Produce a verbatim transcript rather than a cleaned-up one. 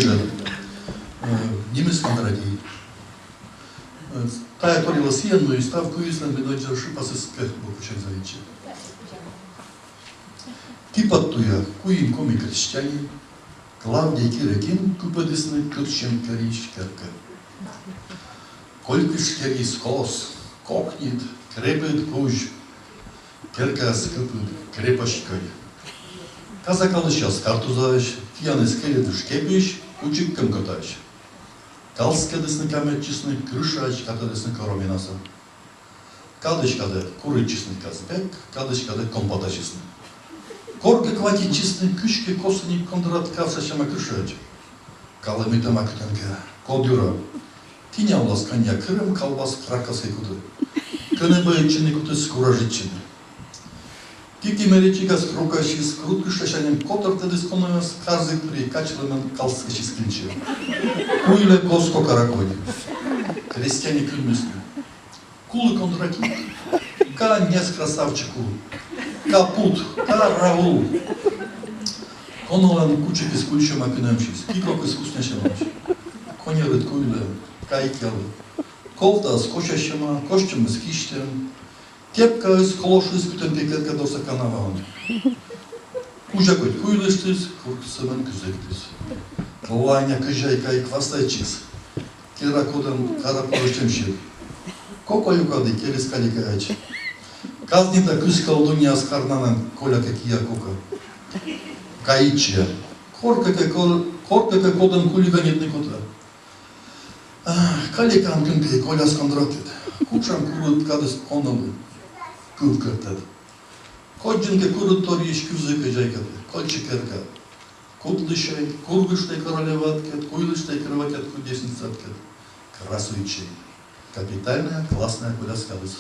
Э, нимыс Кондратий. Э, тайӧ торйӧн лоӧ сійӧн, но и став куйлыслӧн медодзза шыпасыс кӧ бокысь заводитчӧ. Киподтуя куим коми крестьянин Клавдий Кирекин кыпӧдісны кытшӧм керйысь керкаӧ. Колькысь керйыс кос, кокнит, крепыд кузь. Керкаыс кыпыд, крепость кӧдь. Казакалысь аскар тузаӧсь, кианыс керӧдысь кепысь, кучик кӧмкотаӧсь. Калскӧдісны-каметчисны, крышаӧдз катӧдісны кӧра менасӧн. Кадысь кадӧ куритчисны Казбек, кадысь кадӧ комбатасисны. Коркӧ кватитчисны, кыськӧ косіник Кондрат кавшасьӧма крышаӧдз. Калӧ, мый тӧма кытӧнкӧ, код юра. Киняулас канья кырӧм, калбас кракас кӧ кутӧ. Кӧні бӧйӧдчыны кутіс, куражитчыны. Кыки мерещикас крокасис, крут кыштасяньӧн котӧртӧдіс конӧмъяс, карзіг пыри качлӧмӧн калскӧдчис кильчӧ. Куйлӧ кос кокара кодь. Крестьяне кынмисны. Кулі Кондратий. Каньяс красавчик кулі. Капут, караул. Конӧлӧн кучикыс кульсьӧма кынӧмсьыс, кикӧкыс куснясьӧмаӧсь. Коньӧрыд куйлӧ, кайкалӧ. Кофтаыс косясьӧма, костюмыс кисьтӧм. Кепкаыс, калошиыс кытӧнкӧ керка дорса канаваын. Кузя кодь куйлыштіс, курыд сӧмын кызӧктіс. Ваня кӧзяйка эг васайтчы. Кера кодӧн кара пӧрысьтӧм сьӧд. Кока юкӧдіс, керис каликаӧдз. Казнита кыз колдуньяӧс карнанӧн, Коля кӧ киа кока. Каитчӧ. Коркӧ кӧ ко-, коркӧ кӧ кодӧн хулиганитны кутӧ. Ах, каликаӧн кӧнкӧ коляс Кондратӧд. Кутшӧм курыд кадыс конӧлы кывкӧртӧд. Кодзинкӧ курыд торйысь кывзӧ кӧзяйкатӧ, кольччӧ керка. Кудлысьӧй, кургыштӧй королеваӧдкӧд, куйлыштӧй кроватьӧд, кудесницаӧдкӧд. Красуйтчӧй. Капитальнӧя, класснӧя коляс кадыс.